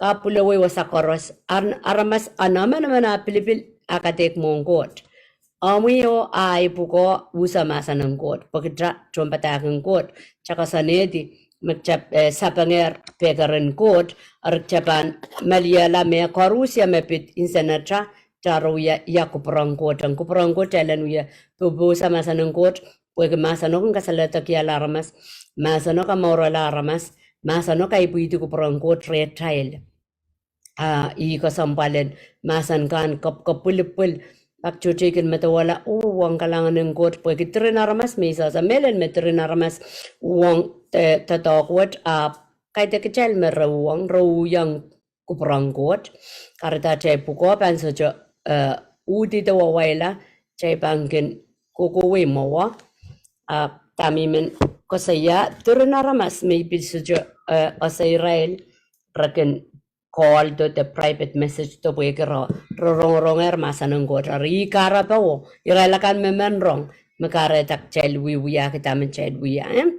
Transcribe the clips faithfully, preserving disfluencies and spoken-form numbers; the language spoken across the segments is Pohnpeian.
Kapwulewei wasa koaros, an aramas anahnemen ah pilipil ah kadeik mwohn Koht. Omwi oh ahi pwukoa unsek mahsen en Koht, pwehki tohnpadahk en Koht. Kitail koasoanehdi me kitail, eh, sapengehr pekeren Koht, eri kitail pahn maliala me koaros me pid insenata, kitail wia, wia kupwuren Koht. Ong kupwuren Koht, kitail en wia popohsa mahsen en Koht, pwehki mahseno kin kasaledekihala aramas, mahseno kamourala aramas, mahseno kaipwidi kupwuren Koht rehtail. Ah, ih kesempwal en mahsen kan kap, kapwilipwil, pak tohto I kin medewehla, oh, uwen kalahngan en Koht, pwehki diren aramas me I sehse mehlel me diren aramas uwen, eh, doadoahk wet, ah, kaidehk kitail me re uwen, re uhiong kupwuren Koht. Kahrehda atail pwukoa pahn sohte, eh, uhdi de wawaila, kitail pahn kin kohkohwei mwowe. Ah, dahme I men koasoia, diren aramas me I pil sohte, eh, ese irail, re kin call do de private message do pwehki re, re rongorong er mahsen en Koht. Eri ih kahrepe o, irail akan me men rong, me kahrehda kitail wiewiahki dahme kitail wia, eh?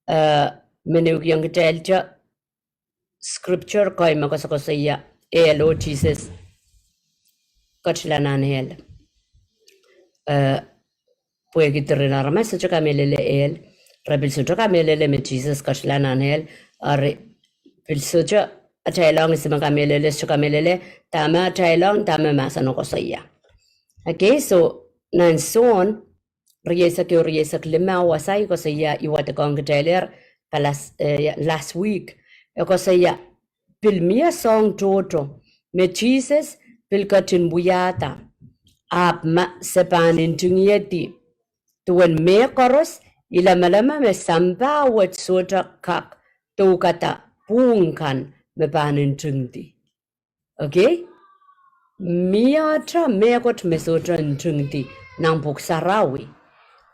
Eh, men ehukiong kitail te scripture kei me koasokoasoia ehl oh Sises ketila nan ehl. Eh, pwehki diren aramas sohte kamehlele ehl, re pil sohte kamehlele me Sises ketila nan ehl, eri pil sohte atail ong ihs me kamehlele, sohte kamehlele dahme atail ong, dahme mahseno koasoia. Okay, so nan Sohn rieisek ehu, rieisek lime, wasa I koasoia, I wadekohng kitailehr, palas, eh, last week. E koasoia, pil mie soahng tohto me Sises pil ketin wiahda, ahpw ma se pahn ntingihedi, duwen mehkoaros I lamalam me sampah wet sohte kak doukada pwuhng kan me pahn ntingdi. Okay? Mie mehkot me sohte ntingdi nan Pwuhk Sarawi.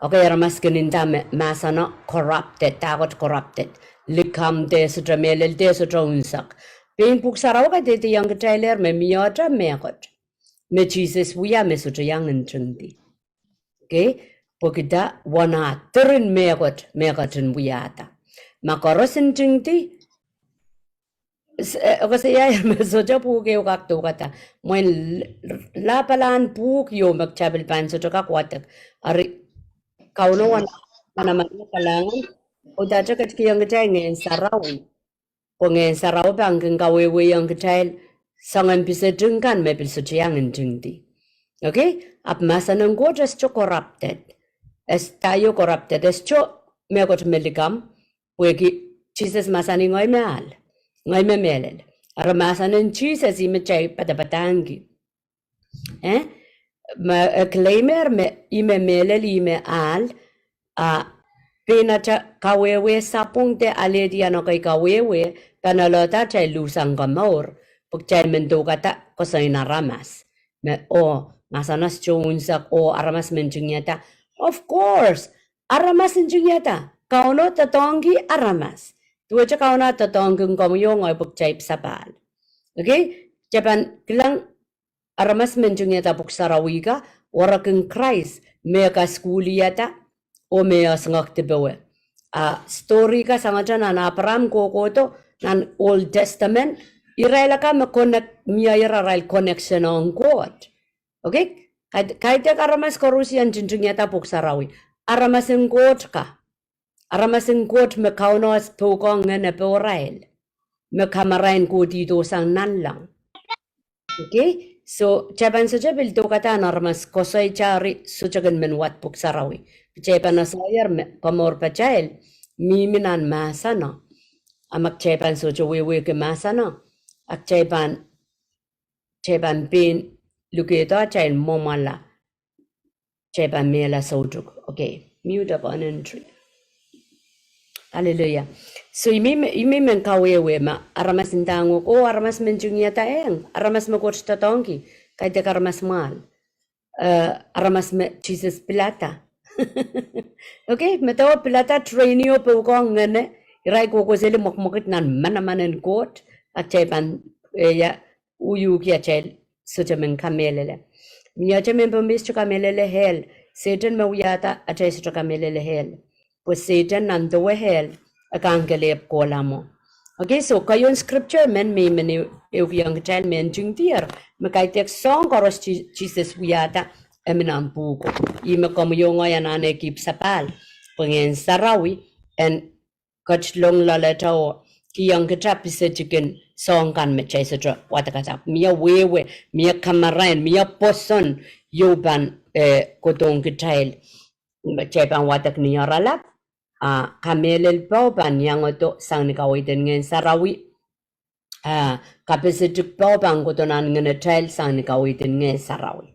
Okay, aramas kin nda me mahseno corrupted, dahkot corrupted. Likamw de sohte mehlel de sohte unsek. Pein Pwuhk Sarawi kadehdehiong kitailehr me mie mehkot me Sises wia me sohte iang ntingdi. Okay? Pwehki dah? Wahn diren mehkot me ketin wiahda. Ma koaros ntingdi, s-, eh, koasoia me sohte pwuhk ehu kak doukada. Mwein l-, lapalahn pwuhk ieu me kitail pil pahn sohte kak wadek. Eri Kauno wahn manaman kalahngan, oh dahte ketikihong kitail Ngehn Sarawi. Pwe Ngehn Sarawi pahn kin kawehwehiong kitail soangen piseting kan me pil sohte iang ntingdi. Okay? Ahpw mahsen en Koht e sohte corrupted. E sohte corrupted, e sohte mehkot me likamw, pwehki Sises mahsanih ngehi me ahl, ngehi me mehlel. Eri mahsen en Sises ih me kitail padapadahngki. Eh? Ma, eh, claimer me ih me mehlel, ih me ahl, a pein atail kawehwe sapwung de alehdi ahn ekei kawehwe, pahn alehda atail luhsang komour, pwe kitail men doukada koasoin aramas. Me, oh, mahseno sohte unsek, oh, aramas me ntingiada. Of course, aramas ntingiada. Kauno doadoahngki aramas. Duwehte Kauno doadoahngki komwi oh ngehi pwe kitail pil sapahl. Okay? Kitail pahn kilang aramas me ntingihada Pwuhk Sarawi ka, warohng Krais me kasukuhlihada oh me esingek dipowe. A story ka sangete nan Apraam kohkohdo nan Old Testament, irail akan me connect, mie irail connection ong Koht. Okay? Kaid-, kaidehk aramas koaros iang ntintingihada Pwuhk Sarawi. Aramas en Koht ka. Aramas en Koht me Kauno poakohng ngehn pohrail, me kamarain kohdihdo sang nanleng. Okay? So, kitail pahn sohte pil doukada en aramas koasoia eri sohte kin men wad Pwuhk Sarawi. Kitail pahn esaier me komour patail mihmi nan mahseno. A ma kitail pahn sohte wehwehki mahseno, a kitail pahn, kitail pahn pein lukehdo atail mwomwala. Kitail pahn mehla soutuk. Okay. Mute upon entry. Hallelujah. So, ih me, ih me I men kawehwe ma aramas ndahng uhk, oh, aramas me ntingihada ehng, aramas me Koht doadoahngki, kaidehk aramas mwahl. Eh, aramas me Sises pilada. Okay, medewe pilada, train oh poakohng ngehne, irail kohkohseli mwekmwekid nan manaman en Koht, a kitail pahn, eh, ia, uhki atail sohte men kamehlele. Mie atail men pahn sohte kamehlele hell. Sehdan me wiahda atail sohte kamehlele hell. Pwe Sehdan nan dewe hell, e kak kelehpw kohla mwo. Okay, so keieun scripture men me I men ehukiong kitail me ntingdier, me kaidehk soahng koaros Sises wiahda, e mi nan pwuhko. Ih me komwi oh ngehi anahne keep sapahl, pwe Ngehn Sarawi en ketilong loaletail oh kihong kitail pisetikin soahng kan me kitail sohte wadekada. Mie wehwe, mie kamarain, mie pwoson ieu pahn, eh, kohdohng kitail. Kitail pahn wadek ni oaralap, a kamehlel pwuko pahn iangodo sang ni kaweid en Ngehn Sarawi. A kapisetik pwuko pahn kohdo nan ngenetail sang ni kaweid en Ngehn Sarawi.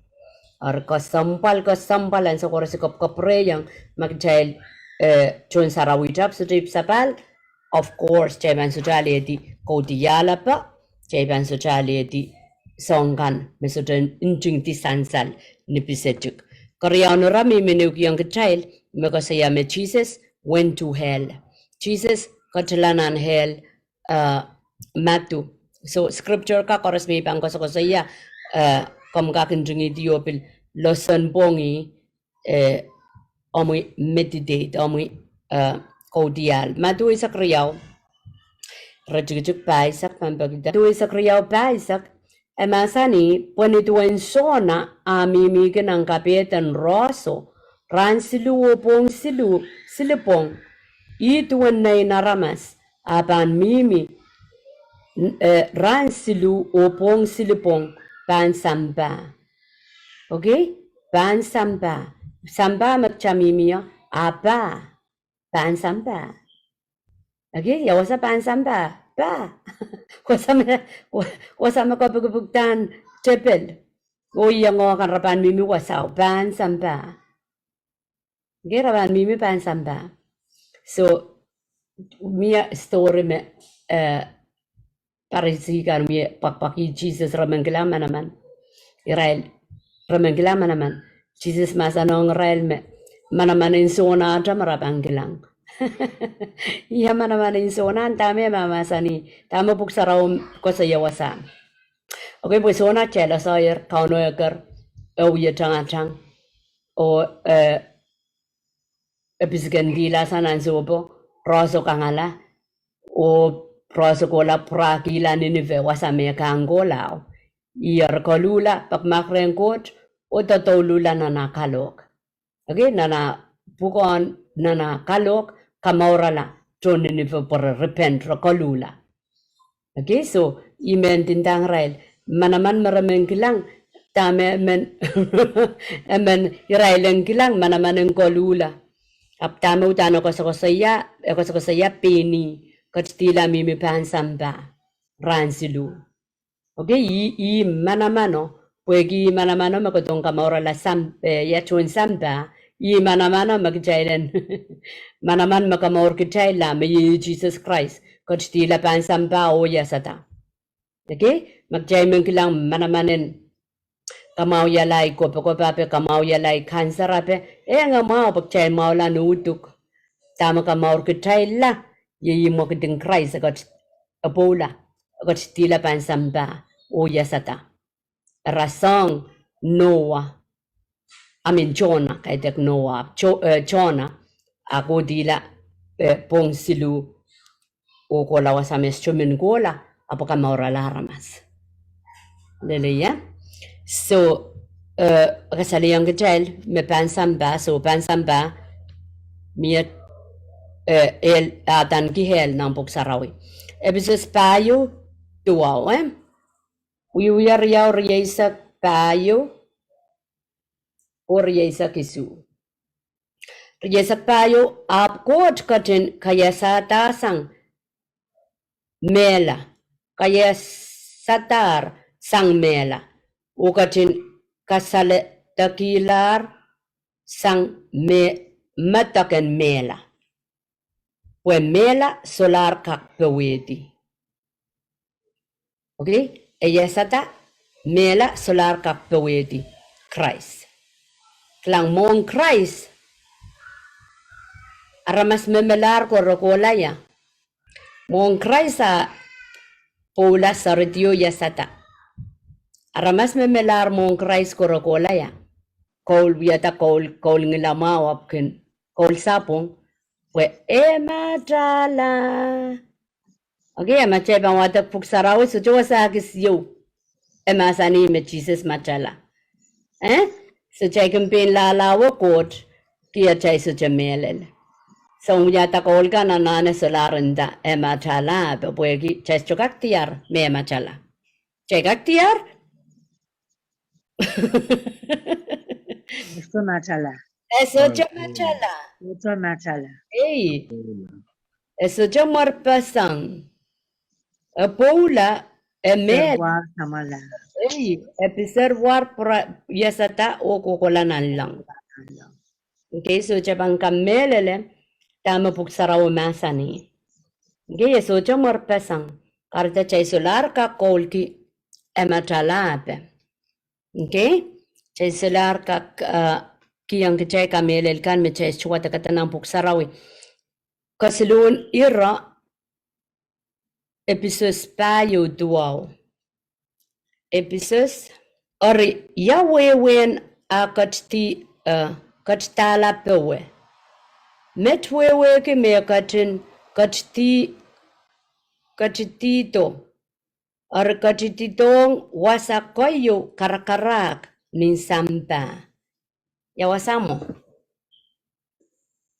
Eri kesempwal, kesempwal ansou koaros I kapwkapwurehiong ma kitail, eh, tohn sarawi tap sohte ipwsapahl, of course, kitail pahn sohte alehdi kaudiahlap, kitail pahn sohte alehdi soahng kan me sohte ntingdi sansal ni pisetik. Keriaun ire me I men ehukiong kitail, me koasoia me Jesus went to hell. Jesus ketila nan hell, eh, Madiu. So, scripture ka koaros me I pahn koasokoasoia, eh, komw kak ntingihdi oh pil loson pwongih, eh, omwi meditate, omwi, eh, kaudiahl. Madiu eisek riau, iretikitik pahisek pahn pekida. Madiu eisek riau pahisek, e mahsanih, pwe nin duwen Sona ah mihmihki nan kapehden rohso rahn siluh oh pwong siluh, silipwong, ih duwen Nein Aramas ah pahn mihmi, eh, rahn siluh oh pwong silipwong pahn sampah. Okay? Pahn sampah. Sampah me kitail mihmi ie, ah pah. Pahn sampah. Okay, ia wasa pahn sampah? Pah. Wasa me, wasa me kopikipikdahn tepel. Oh iang kan re pahn mihmi wasao, pahn sampah. Okay, re pahn mihmi pahn sampah. So, mie story me, eh, Parisi kan mie pwakpwakih Jesus, re men kilang manaman. Irail, re men kilang manaman. Jesus mahsanihong irail me manaman en Sona ahte me re pahn kilang. Ia manaman en Sona, dahme e mahmahsanih, dahme pwuhk sarawi koasoia wasahn. Okay, pwe Sona teilosoier, Kauno eker, e wie tangatang, oh, eh, e pisiken kihla sang nan sohpo, rohso kangala, oh rohso kohla pwurahkihla Ninipe wasa me e kang kohlao. Ih eri koluhla pekmahk rehn Koht, oh doadouluhla nan ah kalohk. Okay, nan ah pwukoahn, nan ah kalohk, kamourala tohn Ninipe pwe re repent, re koluhla. Okay, so, I men ndindahng irail, manaman me re men kilang, dahme men, e men irail en kilang manaman en koluhla. Ahpw dahme uhdahn e koasokoasoia, e koasokoasoia pein ih ketidihla mihmi pahn sampah rahn siluh. Okay, ih, ih manamano, pwehki ih manamano me kohdohng kamourala sam-, eh, ia tohn sampah, ih manamano me kitail en, manaman me kamour kitailla me iei Jesus Christ, ketidihla pahn sampah oh iasada. Okay, ma kitail men kilang manaman en kamwahuiala ei kopokop ape, kamwahuiala ei kanser ape, e nge mwahu pwe kitail mwahula ni uduk. Dahme kamour kitailla, iei ih mwekid en Krais e ket-, e pwoula, e ketidihla pahn sampah oh iasada. Rasehng Noa, I mean Sona, kaidehk Noa, Jo-, eh, Sona, a kohdihla, eh, pwong siluh, oh kohla wasa me sohte men kohla, ahpw kamourala aramas. Leleia. So, eh, kasalehiong kitail me pahn sampah, so pahn sampah, mie, eh, ehl, adaneki ehl nan pwuhk sarawi. Episos pahieu, duwau, eh? Wiewia riau, rieisek pahieu, oh rieisek isuh. Rieisek pahieu, ahpw Koht ketin kaiasadahsang mehla, kaiasadahr sang mehla, oh ketin kasaledekihlahr sang me-, medek en mehla. Pwe mehla solahr kak powehdi. Okay, e iasada, mehla solahr kak powehdi Krais. Kilang, mwohn Krais, aramas me melahr ko re kohla ia? Mwohn Krais a pwoula, seridi oh iasada. Aramas me melahr mwohn Krais ko re kohla ia? Koul wiahda, koul, koul ngilamwahu ahpw kin koul sapwung, pwe e matala. Okay, a ma kitail pahn wadek Pwuhk Sarawi, sohte wasa kis ieu e mahsanih me Sises matala. Eh? Sohte kitail kin pein lahlahwe Koht, kitail sohte mehlel. Soangen wia dakoul kan anahne solahr nda e matala, pwe pwehki kitail sohte kak diar me e matala. Kitail kak diar? E sohte matala. E sohte matala. Sohte matala. Ei. E sohte mwerpeseng. E pwoula, e mehl. Ei, e piser war pwra-, iasada oh kohkohla nanleng. Okay, sohte pahn kamehlele dahme Pwuhk Sarawi mahsanih. Okay, e sohte mwerpeseng. Kahrehda kitail solahr kak koulki e matala ape. Okay? Kitail solahr kak, uh, kihong kitail kamehlel kan me kitail sohte wadek nan Pwuhk Sarawi. Kesiluhn ire, Episos pahieu duwau. Episos, eri ia wehwehn ah ketidi, eh, ketidahla powe? Met wehwehki me ketin ketidi, ketidihdo, eri ketididohng wasa keieu karakarahk nin sampah. Ia wasa mwo?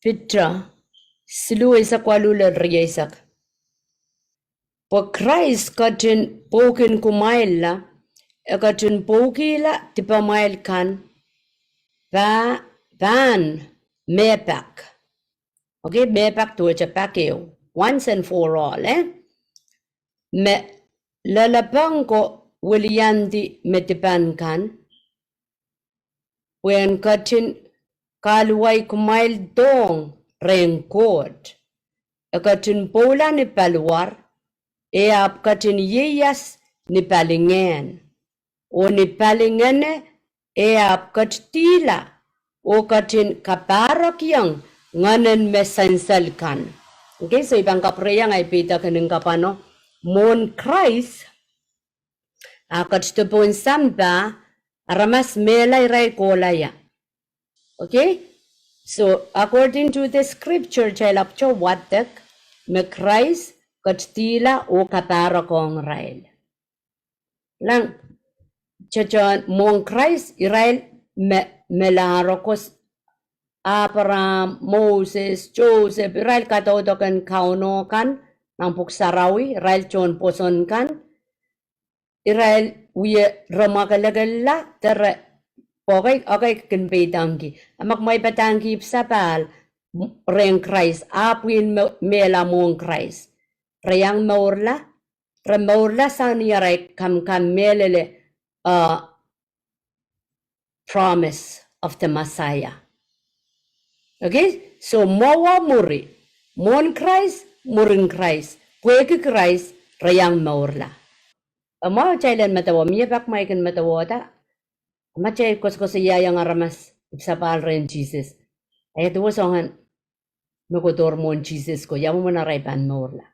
Piter, siluh eisek waluh lel rieisek. Pwe Krais ketin pwoukin kumwailla, e ketin pwoukihla dipamwail kan, pa-, pahn mehpak. Okay, mehpak duwehte pak ehu. Once and for all, eh? Me lelepeng ko wiliandi me dipan kan, pwe en ketin kahluwai kumwail dohng rehn Koht. E ketin pwoula ni paliwar, e ahpw ketin ieias ni palingehn. Oh ni palingehne, e ahpw ketidihla, oh ketin kapahrek ieng ngehnen me sansal kan. Okay, so I pahn kapwureiong ahi peidek en kapwano, mwohn Krais, a ketido pohn sampah, aramas mehla irail kohla ia. Okay? So, according to the scripture, kitail ahpwtehn wadek me Krais ketidihla oh kapahrek ong irail. Lang, kitail mwohn Krais, irail me, me lahro kos, Abraham, Moses, Joseph, irail kadaudok en Kauno kan, nan Pwuhk Sarawi, irail tohn pwoson kan, irail wie re mwakelekella, de re, pwe ekei, ekei kin peidengki. A ma kumwail padahngki ipwsapahl rehn Krais, a pwihn me, mehla mwohn Krais. Re iang mourla, re mourla sang ni arail kamkamehlele, uh, promise of the Messiah. Okay? So, mwowe mwuri, mwohn Krais, mwurin Krais, pwehki Krais, re iang mourla. A ma kitail en medewe, mie pak ma I kin medewehda, a ma kitail koasokoasoiaiong aramas, ipwsapahl rehn Sises. Ia duwe soangen me kohdohr mwohn Sises ko, ia mwomwen arail pahn mourla.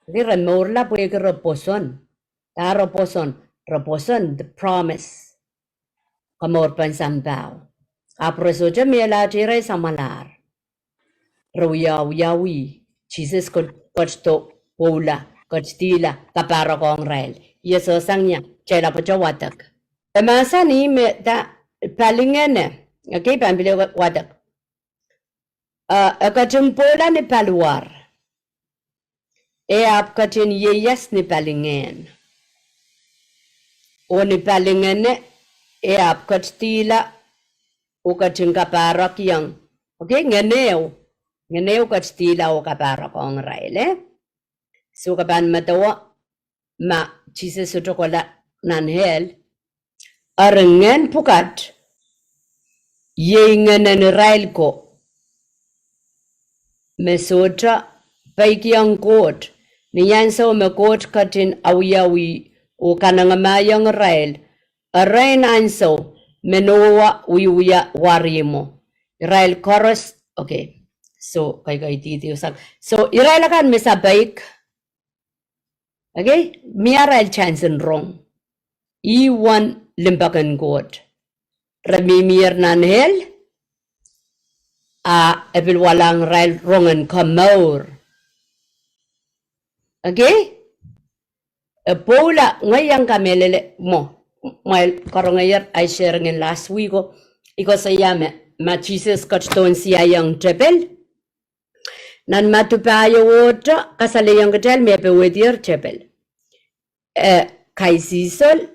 Okay, re mourla pwehki re pwoson. Dahme re pwoson? Re pwoson the promise. Komourpen sampah. Ahpw re sohte mehlahte irail samwalahr. Re wiawi, wiawi. Sises ket-, ketido, pwoula, ketidihla, kapahrek ong irail. Ia sohte sang ia, kitail ahpwtehn wadek. E mahsanih me da palingehne. Okay, pahn pil wadek. Uh, e ketin pwoula ni paliwar. E ahpw ketin ieias ni palingehn. Oh ni palingehne, e ahpw ketidihla, oh ketin kapahrek ieng. Okay, ngehn ehu. Ngehn ehu ketidihla oh kapahrek ong irail, eh? So ke pahn medewe, ma Sises sohte kohla nan hell, eri ngehn pwukat, iei ngehnen irail ko me sohte peikiong Koht, ni ansou me Koht ketin awiawi oh kanengamahiong irail, erein ansou me Nohwa wiewia warihmwo. Irail koaros, okay. So, kaikaidihdi sang. So, irail akan me sapeik, okay, mie arail chance en rong. Ih uwen limpoak en Koht. Re mihmier nan hell, a e pil walahng irail rongen komour. Okay? E pwoula, ngehi iang kamehlele mwo, mwail karongehier ahi sharing en last week o, I koasoia me, ma Sises ketidohn siaiong tepel, nan Madiu pahieu ohte, kasalehiong kitail me e powehdier tepel. Eh, kaisihsol,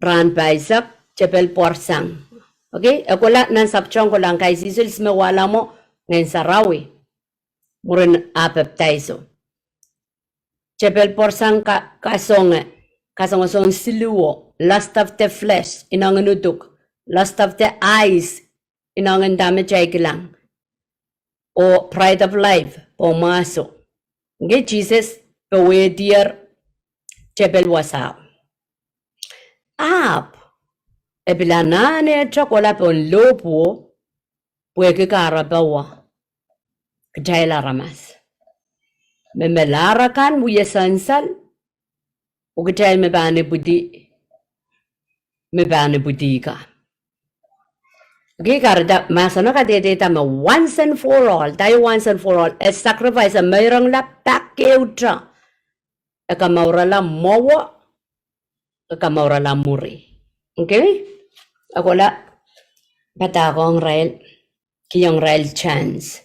rahn pahisek, tepel pwarsang. Okay, e kohla nan sapwtehng kohlahng kaisihsol, ihs me wahla mwo? Ngehn Sarawi. Mwurin ah pepdaiso. Tepel pwarsang ka, kasonge, kasonge soun siluh o, lust of the flesh, inengen uduk, lust of the eyes, inengen dahme kitail kilang, oh pride of life, pohmwaso. Nge Sises powehdier tepel wasao. Ahpw, e pil anahnehte kohla pohn lohpwuo, pwehki kahrepe wa, kitail aramas. Me melahr akan wie sansal, oh kitail me pahn ipwidi, me pahn ipwidi ka. Okay, kahrehda mahseno kadehdehda me once and for all, dahio once and for all, e sacrifice, e meirongla pak ehute, e kamourala mwowe, e kamourala mwuri. Okay? E kohla padahkohng irail, kihong irail chance.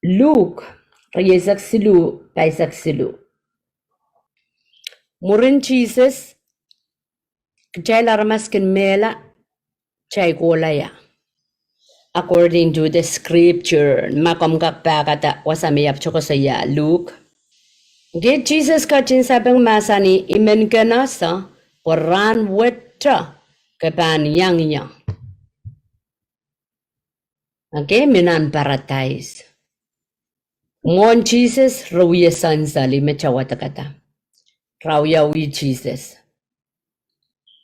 Luk, rieisek siluh, pahisek siluh. Mwurin Sises, kitail aramas kin mehla, kitail kohla ia? According to the scripture, ma komw kak pahkada wasa me I ahpwte koasoia, Luk. Nge Sises ketin sapeng, mahsanih, I men kin ese, pwe rahnwette ke pahn iang ie. Okay, mi nan paradais. Mwohn Sises re wie sansal, ih me kitail wadekada. Re wiawi Sises.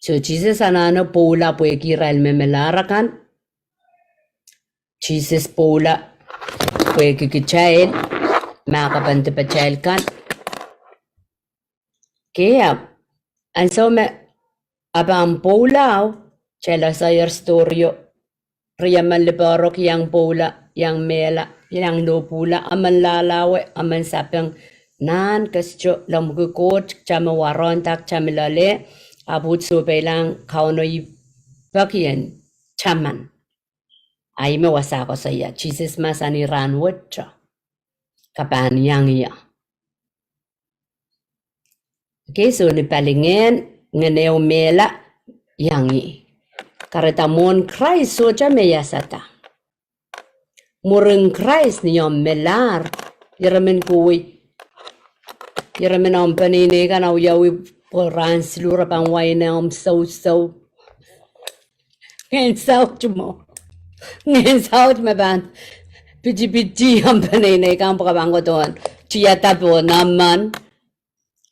So Sises anahne pwoula pwehki irail me melahr akan. Sises pwoula pwehki kitail, ma kapan dipatail kan. Okay, ahpw ansou me e pahn pwoula, kitail esaier story o, riemen lipoarok iang pwoula, iang mehla, iang lohpwuhla, emen lahlahwe, emen sapeng, nahn kesijo, lemmwiki Koht, kitail me warohngada, kitail me loale, ahpw sohpeilahng Kauno ih pekien taman. A ih me wasa koasoia, Sises mahsanih, rahnwette ke pahn iang ie. Okay, so ni palingehn, ngehn ehu mehla, iang ih. Kahrehda mwohn Krais sohte me iasada. Mwurin Krais ni omw melahr, ire men kohwei, ire men omw peneinei kan awiawi pwe rahn siluh re pahn waine omw sousou. Ngehn saut mwo. Ngehn saut me pahn pitipiti omw peneinei kan pwe ke pahn kohdohn tiada pohn emen.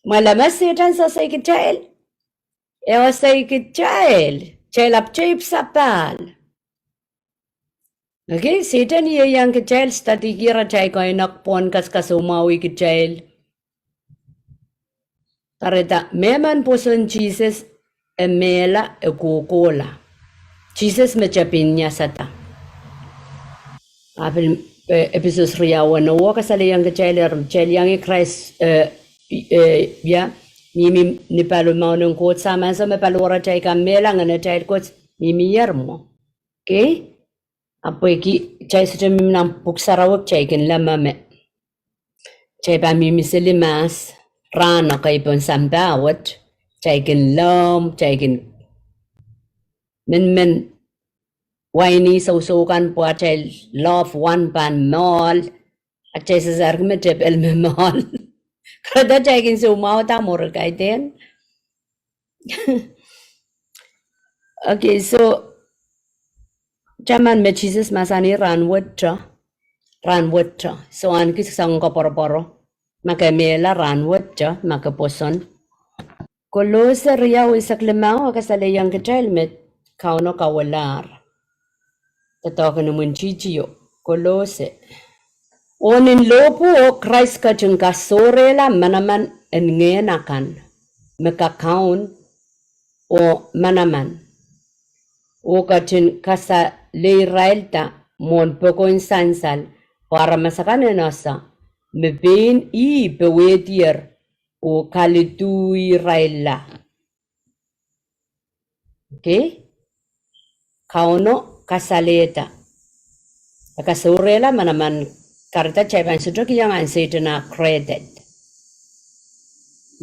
Mwein me Sehdan sehse kitail. E sehse kitail. Kitail ahpw teip sapahl. Okay, Sehdan ieiang kitail, study kihda atail kainek pwon, kaskas, soumwahu kitail. Kahrehda mehmen pwoson Sises, e mehla, e kohkohla. Sises me tepin iasada. Ahpw, eh, Episos riau weneu o kasalehiong kitail, eri kitail iang ih Krais, eh, eh, ia, mihmi ni palimaun en Koht Sahm ansou me paliwaratail kan mehla, ngenetail Koht mihmier mwo. Okay? Ahpw pwehki kitail sohte mihmi nan Pwuhk Sarawi, kitail kin leme me kitail pahn mihmi seli mahs, rahn ekei pohn sampah wet, kitail kin leme, kitail kin menmen waini sousou kan pwe atail loved one pahn moal, atail sansal me tepel me moal. Kahrehda kitail kin soumwahda mwuri, kaidehn. Okay, so, taman me Sises mahsanih rahnwette, rahnwette. So ahneki soangen koapworopworo, ma ke mehla rahnwette, ma ke pwoson. Kolose riau eisek limau e kasalehiong kitail me Kauno kauwehlahr. Doadoahk en imwintihti o, Kolose. Oh ni lohpwuo Krais ketin kasohrehla manaman en ngehn akan me kakaun oh manaman, oh ketin kasalehiong irail da mwohn pokon sansal, pwe aramas akan en ese me pein ih powehdier oh kaliduirailla. Okay? Kauno kasalehda. E kasohrehla manaman. Kahrehda kitail pahn sohte kihong Sehdan ah credit.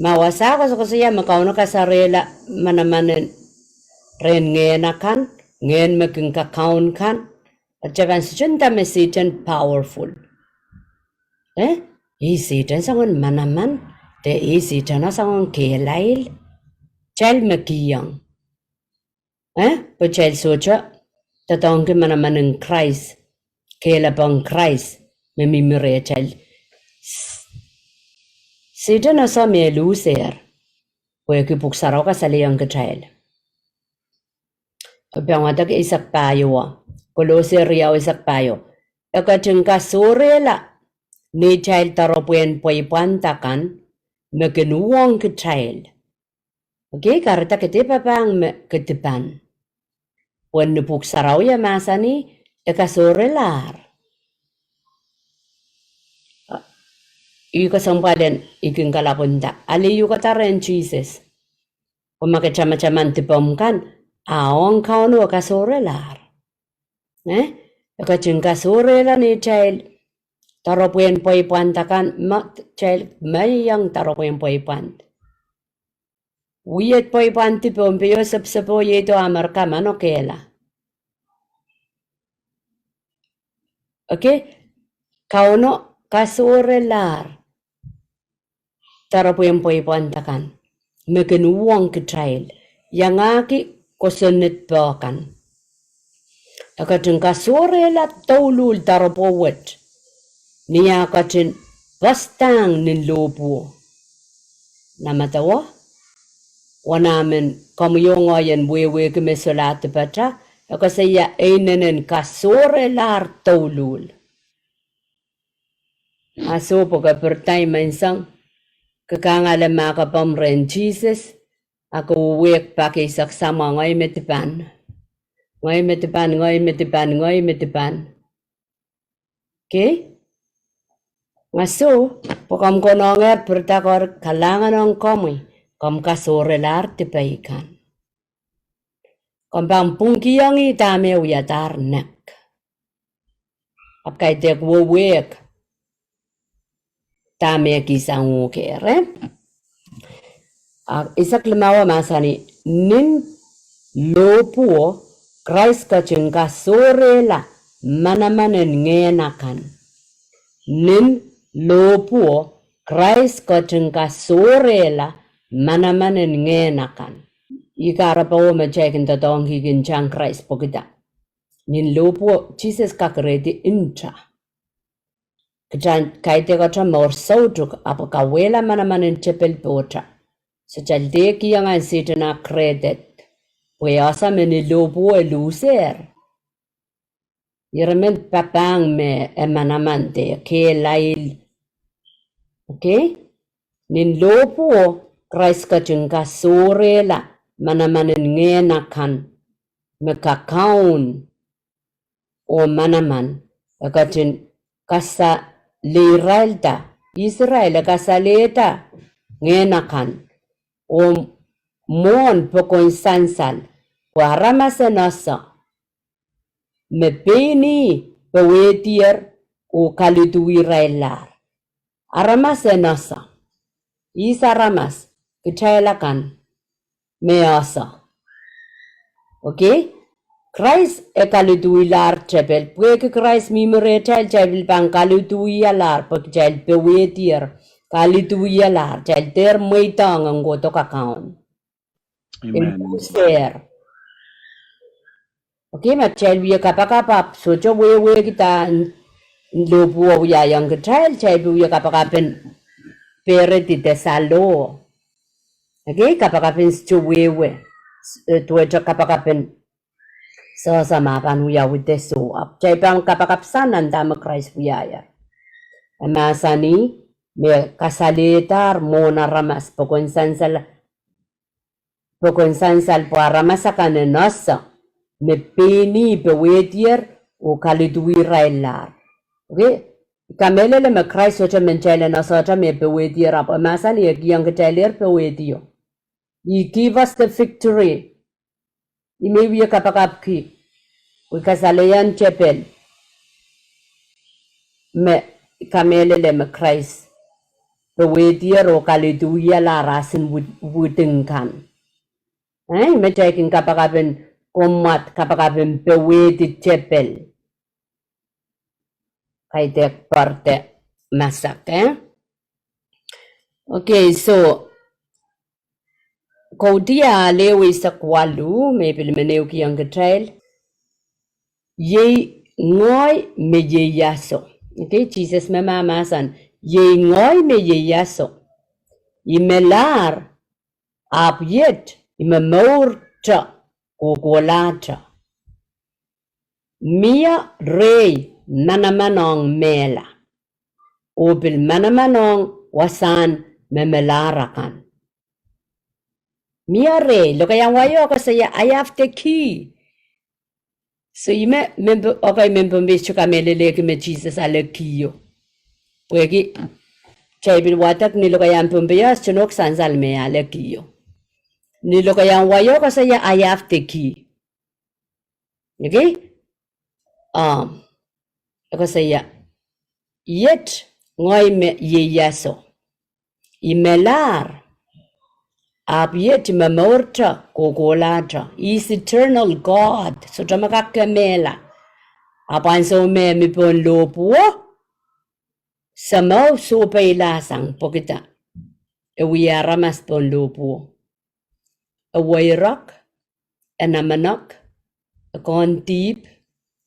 Ma wasa koasokoasoia me Kauno kasohrehla manaman en rehn ngehn akan, ngehn me kin kakaun kan, kitail pahn sohte nda me Sehdan powerful. Eh? Ih Sehdan soangen manaman, de ih Sehdan ah soangen kehlail. Kitail me kihong. Eh? Pwe kitail sohte doadoahngki manaman en Krais, kehlail en Krais, me mihmi rehtail. Sehdan ah soh me lusehr, pwehki Pwuhk Sarawi kasalehiong kitail. Pwuhk Sarawi eisek pahieu. Kolose riau eisek pahieu. E ketin kasohrehla neitail doaropwehn pweipwand akan me kin uhwong kitail. Okay, kahrehda ke dehr papah me ke dipan. Pwe ni Pwuhk Sarawi e mahsanih, e kasohrelahr. Ih kesempwal en I kin kalapw nda, ale uhkada rehn Sises. Pwe ma ke tamataman dipomw kan, a ong Kauno e kasohrelahr. Eh? E ketin kasohrehla neitail doaropwehn pweipwand akan, ma kitail meiang doaropwehn pweipwand. Wied pweipwand dipo, peho sepsepo, iei doh Amerika mano kehla. Okay? Kauno kasohrelahr doaropwehn pweipwand akan me kin uhwong kitail, iangahki kosonned pwukan. E ketin kasohrehla douluhl doaropwo wet, ni ah ketin poasdahng nin lohpwuo. Nahmadawa, wana men komwi oh ngehi en wehwehki me solahr dipata, e koasoia e inenen kasohrelahr douluhl. A soh, pwe ke pirida imenseng, ke kang ale mahkapomw rehn Sises, a ke wehwehki pak eisek samwa, ngehi me dipan. Ngehi me dipan, ngehi me dipan, ngehi me dipan. Okay? A soh, pwe komw konehng pirida, kalahngan ong komwi, komw kasohrelahr dipei kan. Komw pahn pwungkihong ih dahme wiadahr nek. Ahpw kaidehk wehwehki dahme kihsang uhk, eh? A eisek limau e mahsanih, nin lohpwuo Krais ketin kasohrehla manaman en ngehn akan. Nin lohpwuo Krais ketin kasohrehla manaman en ngehn akan. Ih kahrepe me kitail kin doadoahngki kin tang Krais pwekida. Nin lohpwuo, Sises kakerehdi nta. Kitail kaidehkte mour soutuk ahpw kawehla manaman en tepel pohta. Soh, kitail dehr kihong Sehdan ah credit. Pwe ese me nin lohpwuo e lusehr. Ire men papahng me e manaman de kehlail. Okay? Nin lohpwuo Krais ketin kasohrehla manaman en ngehn akan me kakaun oh manaman, e ketin kasaleirailda, Israel e kasalehda ngehn akan, oh mwohn pokon sansal, pwe aramas en ese me pein ih powehdier oh kaliduwirail lahr. Aramas en ese. Ihs aramas? Kitail akan me ese. Okay? Krais e kaliduwilahr tepel. Pwehki Krais mihmi rehtail, kitail pil pahn kaliduwialahr, pwe kitail powehdier, kaliduwialahr, kitail dehr mweidohng en kohdo kakaun. Amen. Ilusehr. Okay, ma kitail wie kapakap ahpw sohte wehwehkida lohpwuo wiahiong kitail, kitail pil wie kapakap en peredi de saloh. Okay, kapakap en sohte wehwe, eh, duwehte kapakap en sehse ma pahn wiawi de soh. Ahpw kitail pahn kapakap sang nan dahme Krais wiahier. E mahsanih me kasalehdahr mwohn aramas pokon sansal, pokon sansal pwe aramas akan en ese me pein ih powehdier oh kaliduwirail lahr. Okay? Kamehlele me Krais sohte men kitail en asohte me powehdier, ahpw e mahsanih e kihong kitailehr powehdio. He give us the victory. Ih me I wie kapakapki, wie kasalehiong tepel me kamehlele me Krais powehdier oh kaliduiala rahn wihd-, wihd kan. Eh, me kitail kin kapakap en komwad, kapakap en powehdi tepel. Kaidehk pwarada masak, eh? Okay, so, Kaudiahl eisek waluh, me pil men ehukihong kitail. Iei ngehi me ieiaso. Okay, Sises me mahmahsen, iei ngehi me ieiaso. I melahr, ahpw iet I momourte kohkohlahte. Mie rehi manaman ong mehla, oh pil manaman ong wasahn me melahr akan. Mie rehi, lokaiahn waio koasoia, I have the key. So ih me, me, okay, me Pohnpei sohte kamehlelehki me Sises ale kio. Pwehki, kitail pil wadek ni lokaiahn Pohnpei e sohte nohk sansal me ale kio. Ni lokaiahn waio koasoia, I have the key. Okay? Um, e koasoia, iet ngehi me ieiaso. I melahr, ahpw iet I momourte kohkohlahte. He is eternal God. Sohte me kak kemehla. Ahpw ansou me e mi pohn lohpwuo, Semeo sohpeilahsang pwehki dah? E wia aramas pohn lohpwuo. E weirek, e namenek, e kohn dihp,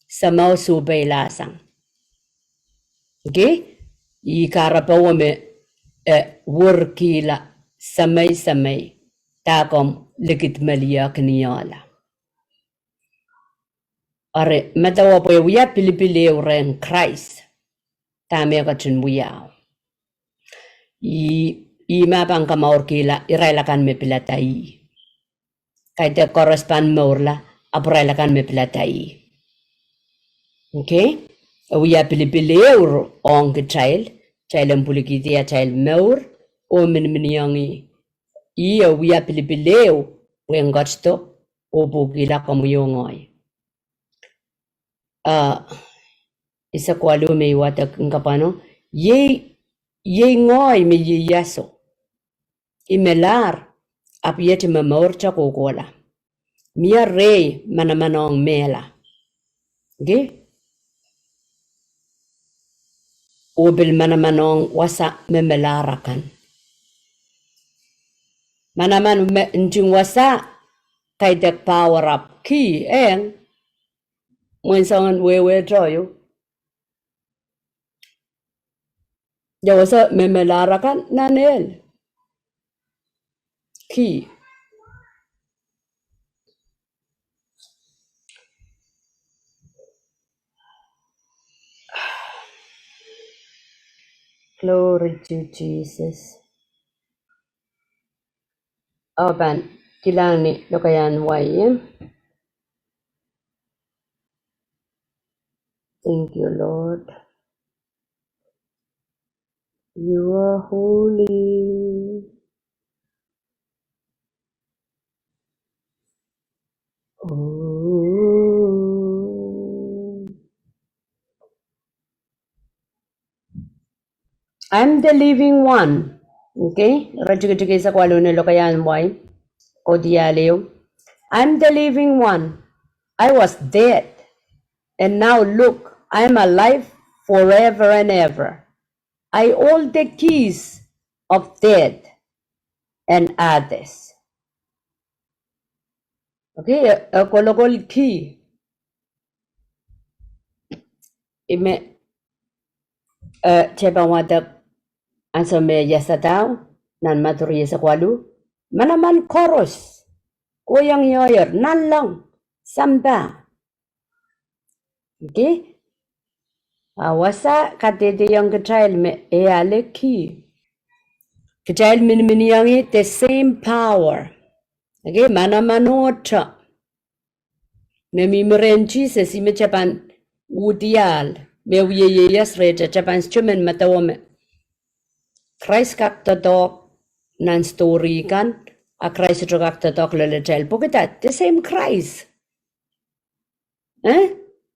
Semeo sohpeilahsang. Okay? Ih kahrepe me, eh, werkihla, Semei, Semei, dah komw likidmeliehkiniehla. Eri, medewe pwe e wia pilipil ehu rehn Krais, dahme e ketin wiahu. Ih, ih me pahn komourkihla irail akan me pilada ih. Kaidehk koaros pahn mourla, ahpw irail akan me pilada ih. Okay? E wia pilipil ehu ong kitail, kitail en pwilikihdi atail mour, oh miniminiong ih. Ih e wia pilipil ehu, pwehn ketido, oh pwukihla komwi oh ngehi. Ah, eisek waluh me I wadek en kapwano, iei, iei ngehi me ieiaso. I melahr, ahpw iet I momourte kohkohla. Mie rehi manaman ong mehla. Okay? Oh pil manaman ong wasa me melahr akan. Manaman me nting wasa, kaidehk power up key, eng. Mwein soangen wehwehte ieu. Ia wasa me melahr akan? Nan ehl. Key. Glory to Jesus. Oh pahn kilang ni lokaiahn wai. Thank you, Lord. You are holy. Oh. I'm the living one. Okay, iretikitik eisek waluh ni lokaiahn wai. Kaudiahl ehu. I'm the living one. I was dead. And now look, I'm alive forever and ever. I hold the keys of death and Hades. Okay, e, e kolokol key. Ih me, eh, kitail pahn wadek ansou me iasadao, nan Madiu eisek waluh. Manaman koaros, kohiong ioier, nanleng, sampah. Okay? A wasa kadehdehiong kitail me e ale key. Kitail miniminiong ih the same power. Okay, manamanohte me mihmi rehn Sises, ih me kitail pahn uhdiahl. me wie ieias rehtail, pahn sohte men medewe me Krais kak doadoahk nan story kan, a Krais sohte kak doadoahk loalatail. Pwehki the same Krais. Eh?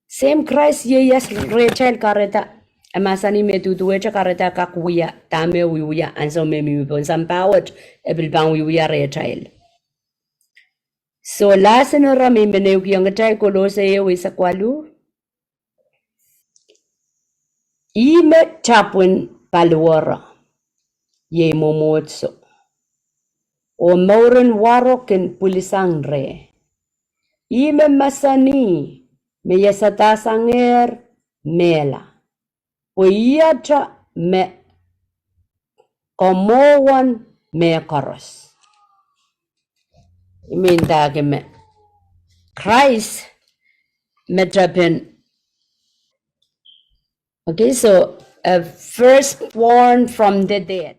Same Krais ieias rehtail, kahrehda. E mahsanih me duduwehte kahrehda kak wia, dahme wiewia, ansou me mihmi pohn sampah wet, e pil pahn wiewia rehtail. So, lesson ira me I men ehukihong kitail Kolose ehu eisek waluh. Ih me tapwin paliwere, iei mwomwohdiso. Oh mouren waro kin pwilisang reh. Ih me mahsanih me I asadahsangehr mehla. Pwe ihte me kamwohwen mehkoaros. I men ndahki me Krais me tapin. Okay, so, uh, firstborn from the dead.